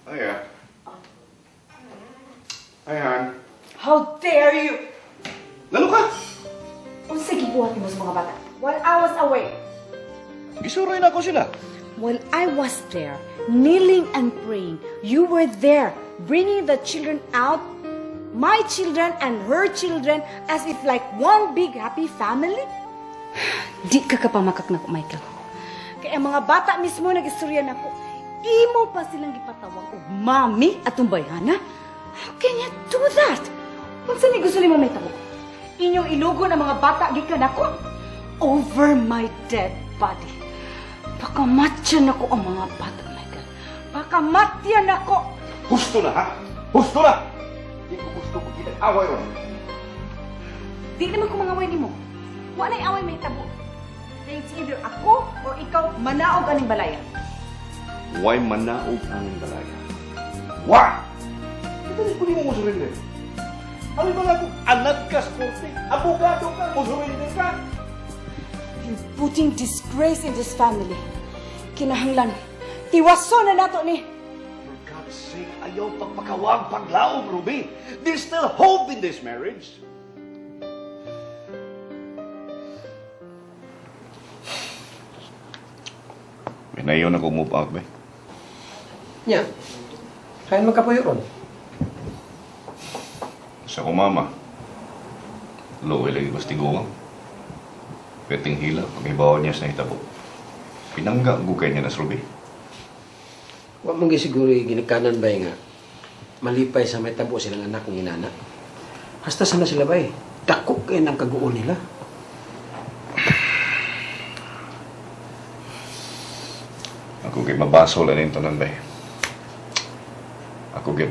Hiya. Hi, Han. How dare you! Lalo ka! Unsa gibuhat nimo sa mga bata while I was away? Gisuroy na ako sila. While I was there, kneeling and praying, you were there, bringing the children out, my children and her children, as if like one big happy family? Di ka kapamakak nako, Michael. Kaya ang mga bata mismo nag-istorya nako. Imo pa silang gipatawag og mami atong bayhana. How can you do that? Unsa ni gusto nimo mahitabo? Inyong ilugon ang mga bata gikan nako over my dead body. Pakamatyan ako ang mga bata, Michael. Pakamatyan ako! Husto na, ha? Husto na! Di ko gusto ko kita away ron. Di naman ko mangaway nimo. Wa na'y away mahitabo. It's either ako or ikaw manaog aning balaya. Why manaog ang balaya? Wa! Ito ko di mo surrender. Ano ba lang kung anak ka sa korte? Abogado ka, mo surrender ka? You're putting disgrace in this family. Kinahanglan, tiwason na nato ni. For God's sake, ayaw pagpakawag paglaom, Ruby. There's still hope in this marriage. May nayon ako move out, be. Nya, kain magkapuyo ron. Sa ko mama. Luoy lagi ko sa tiguang. Peting hila, pag-ibawan niya sa hitabo. Pinangga ang gukay niya na sa Ruby. Wa mong gisiguro ginikanan ba nga malipay sa may tabo silang anak ng inana. Hasta sana sila ba eh. Dako kay ng kaguon nila. Ako kay mabaso lang yung tanan, bay. Ako gyud.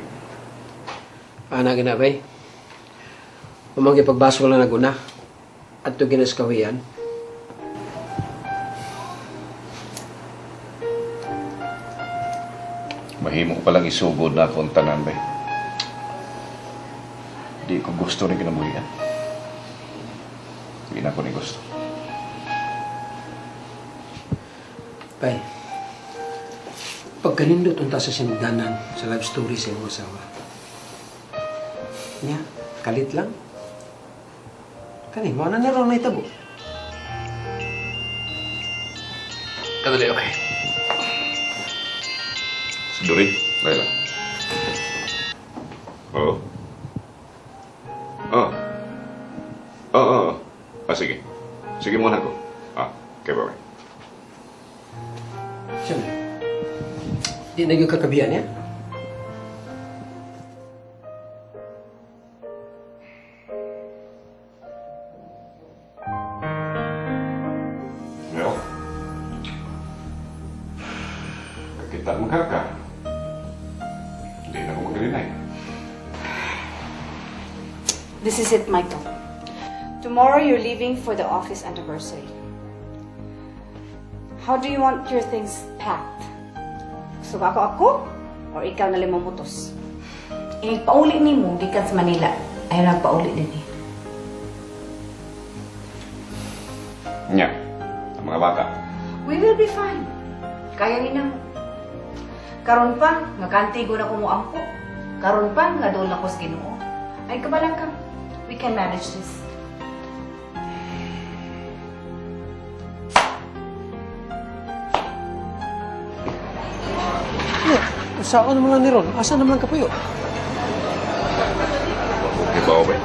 Ana gina bay. Umang gipagbaso lang naguna. Adto ginaskawian. Mahimo ko palang isugod na akong tanan, bay. Di ko gusto rin kinabuhian. Di na ko ni gusto. Bay, pagkanindot unta sa sindanan sa life story sa imong asawa. Nya, kalit lang. Kani, mao na ron nahitabo. Kadali, okay. Si Doreen, Laila. Oo. Oo. Oo, oo. Ah, sige. Sige muna ako. Ah, okay, bye-bye. Siyempre. Di na yung kakabiyan niya. Mel? Kakita mo ka. Hindi na ako magalinay. This is it, Michael. Tomorrow you're leaving for the office anniversary. How do you want your things packed? Gusto ba ako ako? Or ikaw na limamutos? Eh, pauli ni mo, gikan sa Manila. Ayaw nagpauli din eh. Nya, ang mga bata. We will be fine. Kaya ni namo. Karon pa, nga kantigo na ko mo ampo. Karon pa, nga doon ako sa Ginoo. Ay, kabalang ka. We can manage this. Saan naman lang ni Ron? Asa naman lang kapuyo? Okay ba, ba?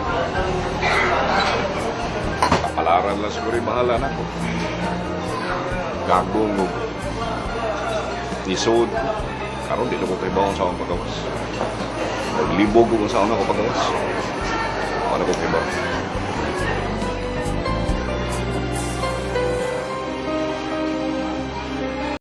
Kapalaran lang siguro yung bahala na ako. Gagong mo. Nisod. Karon di na ko kay bawang sa akong pagawas. Naglibog ko sa ako pagawas. Wala ko kay bawang.